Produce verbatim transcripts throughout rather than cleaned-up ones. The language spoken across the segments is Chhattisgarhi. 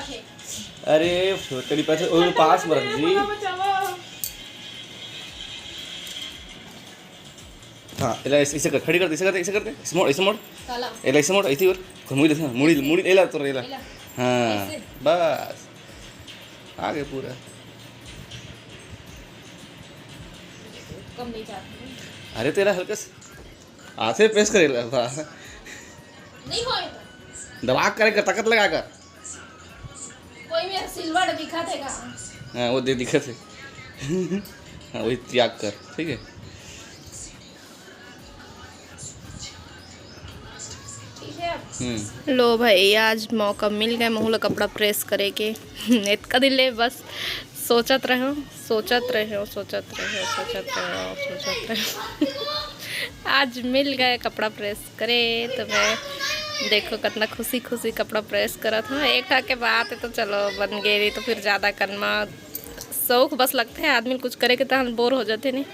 अरे, छोटे नहीं पैसे, वो पास में रख जी। हाँ, एला ऐसे, ऐसे कर, खड़ी कर दे, ऐसे कर दे, ऐसे कर दे, ऐसे मोड़, ऐसे मोड़। काला। एला ऐसे मोड़, ऐसे कर। मुड़ी देखा, मुड़ी, मुड़ी, एला तो एला। एला। हाँ, ऐसे। बस। आ गए पूरा। कम नहीं चाहती। अरे, तेरा हल्का सा आते प्रेस करे ला, बा। नहीं होए तो। दबा कर, कर, ताकत लगा कर। कोई मेरा सिलवट दिखा देगा। हाँ, वो दे दिखा थे। हाँ, वही त्याग कर, ठीक है। ठीक है। हम्म। लो भाई, आज मौका मिल गया महू ला कपड़ा प्रेस करे के। इतका दिन ले बस सोचत रहे, सोचत रहे, सोचत रहे, सोचत रहे, सोचत रहे। आज मिल गए कपड़ा प्रेस करे, तो मैं देखो कितना खुशी खुशी कपड़ा प्रेस करत हूँ। एक ठा के बात है तो चलो बन गए, नहीं तो फिर ज़्यादा करना शौक बस लगथे आदमी ल कुछ करे के, तहन बोर हो जाथे नहीं।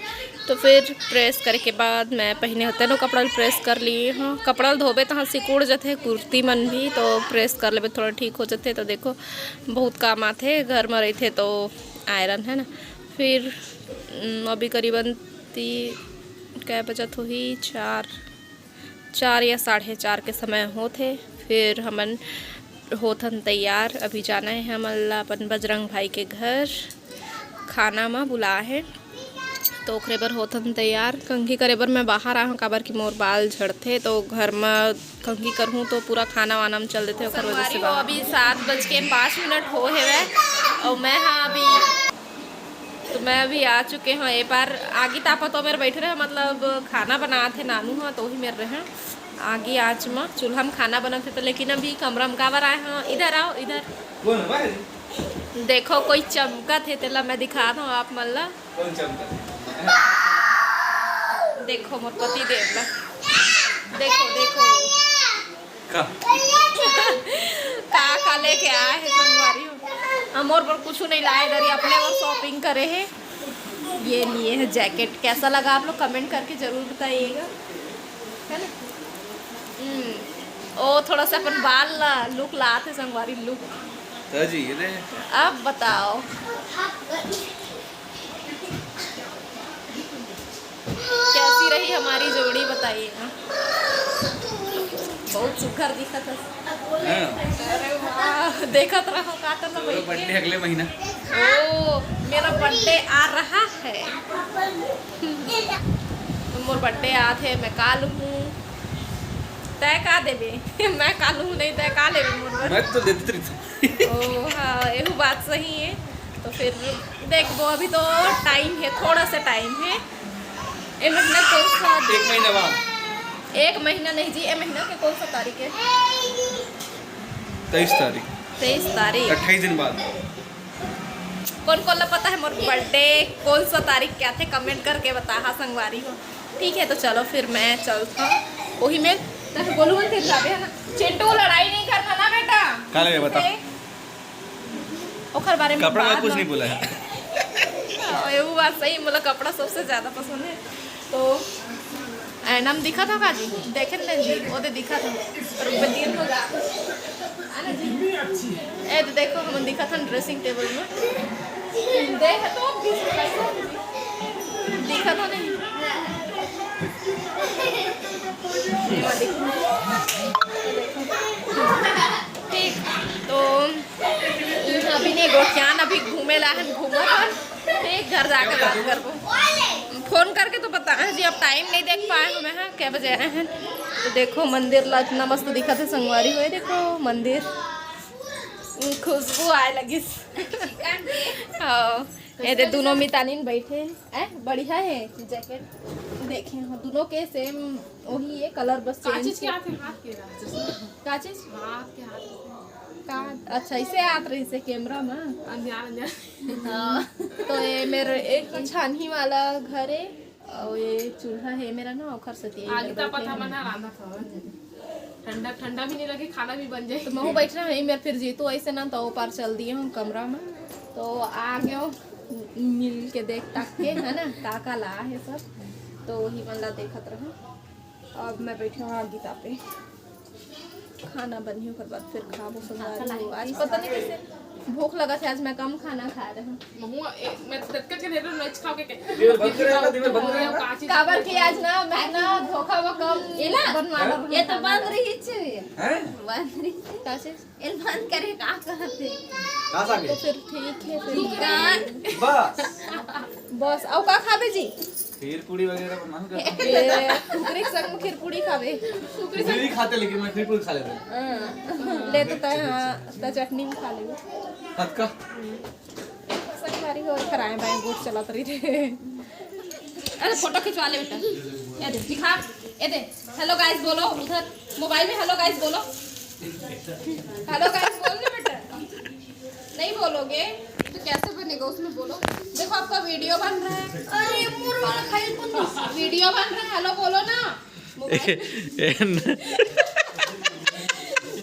तो फिर प्रेस करे के बाद मैं पहिने होते ना कपड़ा ल प्रेस कर लिए हूँ। कपड़ा ल धोबे तहाँ सिकुड़ जाथे कुर्ती मन भी, तो प्रेस कर लेबे थोड़ा ठीक हो जाथे। तो देखो बहुत काम आथे, घर में रहिथे तो आयरन है ना। फिर उम, अभी करीबन ती कै बजत होही, चार, चार या साढ़े चार के समय होत हे। फिर हमन होथन तैयार, अभी जाना है हमन ला अपन बजरंग भाई के घर, खाना म बुला है, तो ओकरे बर होथन तैयार। कंघी करे बर मैं बाहर आए हूँ, काबर कि मोर बाल झड़थे, तो घर म कंघी करहूँ तो पूरा खाना वाना में चल देथे, ओकर वजह से बाहर। अभी सात बज के पाँच मिनट हो हेवय, और मैं हाँ अभी तो मैं अभी आ चुके हूँ। ए पार आगी तापत ओ मेर बैठे रहे, मतलब खाना बनात हे नानू ह, तो वही मेर रहे आगी आँच म चूल्हा म खाना बनत हे। तो लेकिन अभी कमरा म काबर आए हूँ, इधर आओ, इधर। कौन है भाई? देखो कोई चमकत हे, तेला मैं दिखात हूँ आप मन ला। कौन चमकत हे? देखो मोर पति देव ला, देखो, देखो। का? का का लेके आए हे संगवारी हो? हम मोर बर कुछ नहीं लाए, दरी अपने बर शॉपिंग करे हे। ये लिए है जैकेट। कैसा लगा आप लोग कमेंट करके जरूर बताइएगा, है ना? हम्म, ओ थोड़ा सा अपन बाल ला लुक लात हे संगवारी, लुक। तो जी, ये दे। अब बताओ। कैसी रही हमारी जोड़ी, बताइएगा। बहुत सुघर दिखत हस। हाँ। अरे वाह, देखत रहो का तो ना तो बैठ के। बर्थडे अगले महीना। ओ, मेरा बर्थडे आ रहा है। मोर बर्थडे आत हे, मैं का लूहूँ? तै का देबे? मैं का लूहूँ नहीं, तै का लेबे मोर बर? मैं तो देते रही। ओ हाँ, एहू बात सही है। तो फिर देखबो, अभी तो टाइम है, थोड़ा सा टाइम है। ए महीना कौन सा? एक महीना बाद। एक महीना नहीं जी, ए महीना के कौन सा तारीख है? तेईस तारीख। तेईस तारीख। अट्ठाईस दिन बाद। कौन कौन ला पता है मोर बर्थडे कौन सा तारीख के आथे, कमेंट करके बताहा संगवारी हो। ठीक है, तो चलो फिर मैं चलता हूँ। वही में तब बोलू मन फिर जाबे है ना। चिंटू, लड़ाई नहीं करना ना बेटा। का लगे बता? ठीक है? ओखर बारे में कपड़ा का बाद कुछ में। नहीं बोला है। हाँ, ये वो बात सही, मोला कपड़ा सबसे ज्यादा पसंद है। तो एनम दिखत हो का जी? देखे न जी, वो दे दिखत हो। पर बदिन हो जा। ए तो देखो, हम दिखत हन ड्रेसिंग टेबल में। देख तो दिखत हो नहीं। ये वाला देखो। ठीक, तो अभी नहीं गोठियान, अभी घूमे ला हन, घूमत हन। ठीक, घर जाके बात करबो। फोन करके तो पता है जी, अब टाइम नहीं देख पाए हूँ मैं, हाँ, कै बजे आए हैं। तो देखो मंदिर ला इतना मस्त दिखत है संगवारी हो, देखो मंदिर, खुशबू आए लगिस। हाँ, ये दे दोनों मितानिन बैठे हैं। ए, बढ़िया है जैकेट। देखे हो, दोनों के सेम वही है, कलर बस चेंज काचिज के है। हाथ है, हाथ के रहा, जैसे का चीज? हाथ के हाथ के। का? अच्छा, इसे आत रही से कैमरा में। अंधियार, अंधियार। हाँ, तो ये मेरे एक छानही वाला घर है और ये चूल्हा है मेरा ना, ओखर से ये आगे इधर बैठे हैं। मन रांधा था। ठंडा, ठंडा भी नहीं लगे, खाना भी बन जाए। तो महू बैठ रहा है, मैं फिर जीतू ऐसे ना तो ऊपर चल दिए हम कमरा में। तो आ गयो मिल के देख ताक के, है ना, का का ला है सब। तो वही मन ला देखत रहो। अब मैं बैठे हूँ आगी तापे। खाना बनही, ओकर बाद फिर खाबो संगवारी हो। आज पता नहीं कैसे भूख लगत हे, आज मैं कम खाना खा रहे हूँ। महू ए, मैं तो ततका के नेहरू नच खाओ के के। काबर कि आज ना मैं ना धोखा वो कम ये ना बनवा रहा हूँ। ये तो बंद रही छे। हैं? बंद रही। का चीज? एल बंद करे का कहत हे? का सागे? तो फिर ठीक है, फिर। बस। बस, अउ का खाबे जी? खीर पूड़ी वगैरह बना के। ए, कुकरी के संग में खीर पूड़ी खाबे। खीर पूड़ी खाते, लेकिन मैं खीर पूड़ी खा लेता हूँ। हाँ, ले तो तय, हाँ, त चटनी में खा लेबे। हतका। संगवारी हो, कराए बाएं गोठ चलत रही थे। अरे फोटो खिंचवा ले बेटा। ये दे, दिखा। ये दे। हेलो गाइस बोलो उधर। मोबाइल में हेलो गाइस बोलो। हेलो गाइस बोल दे बेटा। नहीं बोलोगे तो कैसे बनेगा? उसमें बोलो। देखो आपका वीडियो बन रहा है। अरे मुर्गा खाई कौन? वीडियो बन रहा है, हेलो बोलो ना। मोबाइल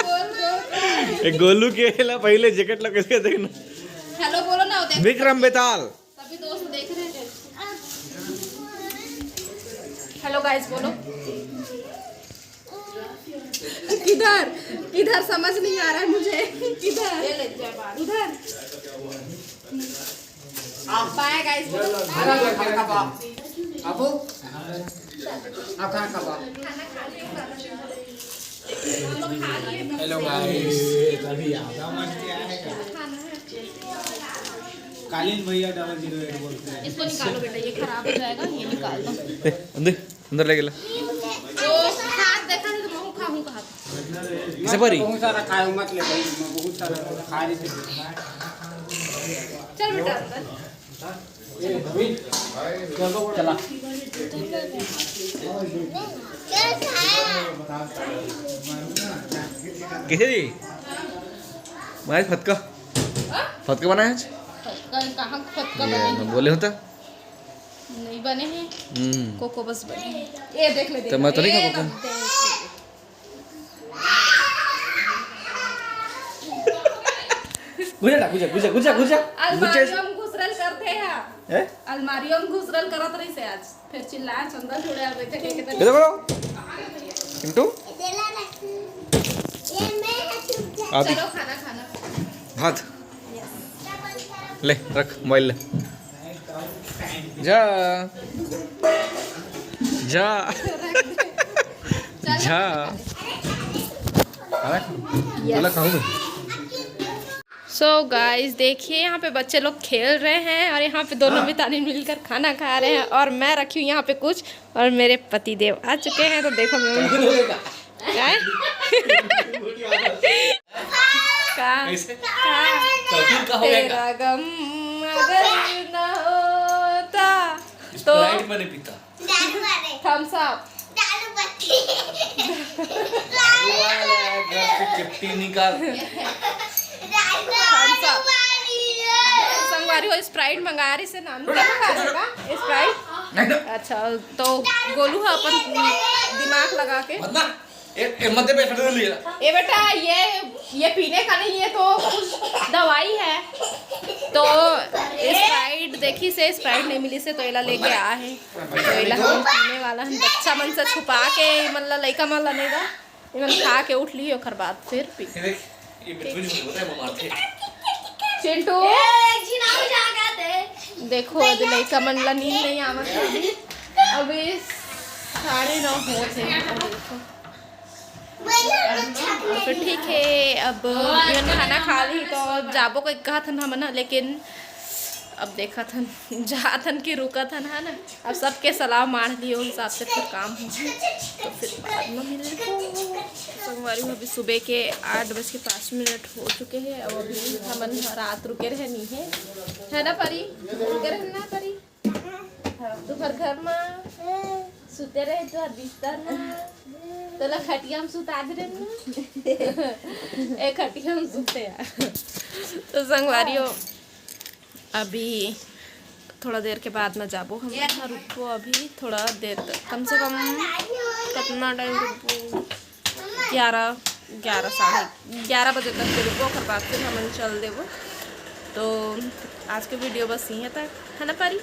बोल, बोल। ए, गोलू के ला पहले जैकेट ला कैसे देखना। हेलो बोलो ना, देखो। विक्रम बेताल। सभी दोस्त देख रहे हैं। हेलो गाइस बोलो। किधर, किधर समझ नहीं आ रहा है मुझे। किधर? ये ले, जय बाबा। उधर। बाय गाइस बोलो। खाना खा, खाना खा। अबू, आप खाना खा। हेलो गाइस। कालीन भैया डबल जीरो एट बोलते हैं। इसको निकालो बेटा, ये खराब हो जाएगा, ये निकाल दो। ए, अंदर, अंदर ले गेला। तो हाथ देखा नहीं तो महू खाऊं कहाँ? इसे परी? बहुत सारा खाए, मत ले भाई, मैं बहुत सारा खा नहीं सकता। चल बेटा अंदर। चला। कैसे जी? मैं आज फतका, हाँ? फतका बनाया आज। फतका कहाँ फतका ये बने? मैं बोले होता। नहीं बने हैं। हम्म। कोको बस बने हैं। ये देख ले, तो देख मैं तो ले। नहीं ए, खाऊंगा। देख ले। गुजर ना, गुजर, गुजर, गुजर, गुजर। अलमारियों में घुसरल करते हैं। हैं? अलमारियों में घुसरल करत रही से आज। फिर चिल्लाए, "चंदा छोड़े, आ बेटे, के, के ये देखो, चिंटू। आप ही। चलो, खाना, खाना। भात। ले, रख, मोबाइल ले। जा। जा। जा। हाँ? Yes। बोला खाऊंगी। So guys, देखिए यहाँ पे बच्चे लोग खेल रहे हैं और यहाँ पे दोनों मितानिन मिलकर खाना खा रहे हैं और मैं रखी हूँ यहाँ पे कुछ और मेरे पति देव आ चुके हैं। तो देखो मैं उनको क्या है? का? कैसे? का? तो फिर का हो गया? तेरा गम अगर ना होता तो Sprite मैंने पीता। दारू वाले। Thumbs up। दारू पत्ती। दारू वाले घर से चिट्ठी निकाल। दारू वाले। Thumbs up। संगवारी हो, Sprite मंगाया रही से नानू का खा लेगा Sprite। नहीं तो। अच्छा, तो गोलू है अपन दिमाग लगा के। मत ना। ए, ए, मत दे, पैसा दे लिया। ए बेटा, ये, ये पीने का नहीं, ये तो कुछ दवाई है। तो Sprite देखी से Sprite नहीं मिली से तो एला लेके आ है। तो एला हम पीने वाला हम बच्चा मन से छुपा के, मतलब लइका मन ला नहीं दा, एमन खा के उठ ली, ओकर बाद फिर पी। ये देख, ये बिट्टू जी मुझे पता है, वो मारते हैं। चिंटू। देखो, अभी लइका मन ला नींद नहीं आवत है अभी। अभी साढ़े नौ होत है। देखो। तो ठीक है, अब इवन खाना खा ली तो जाबो कहि कहत हन हमन ह, लेकिन अब देखत हन, जात हन कि रुकत हन, है ना? अब सबके सलाह मार लियो, हिसाब से फिर काम हो, तो फिर बाद में मिलबो। संगवारी हो, अभी सुबह के आठ बज के पाँच मिनट हो चुके हैं। अब अभी हमन ह रात रुके रहे नहीं है, है ना परी? रुके रहे ना परी? हाँ, तुम्हर घर मा सुते रहे, तुम्हर बिस्तर मा, तोला खटिया में सुता दे रहे ना। ए खटिया में सुते यार। तो संगवारी हो, अभी थोड़ा देर के बाद में जाबो हम। हाँ, रुकबो अभी थोड़ा देर तक, कम से कम कितना टाइम रुकबो? ग्यारह, ग्यारह, साढ़े ग्यारह बजे तक के रुकबो, ओकर बाद फिर हमन चल देबो। तो आज के वीडियो बस इहें तक, है ना परी?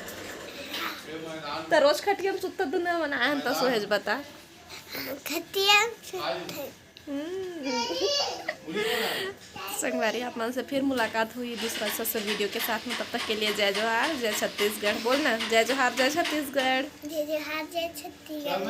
त रोज खटिया में सुत्ता दुनो मन आए हन, त सोहेज बता। खटिया में सुत्ता। संगवारी, आप मन से फिर मुलाकात हुई दूसरा सस वीडियो के साथ में। तब तक के लिए जय जोहार, जय छत्तीसगढ़। बोलना, जय जोहार, जय छत्तीसगढ़। जय जोहार, जय छत्तीसगढ़।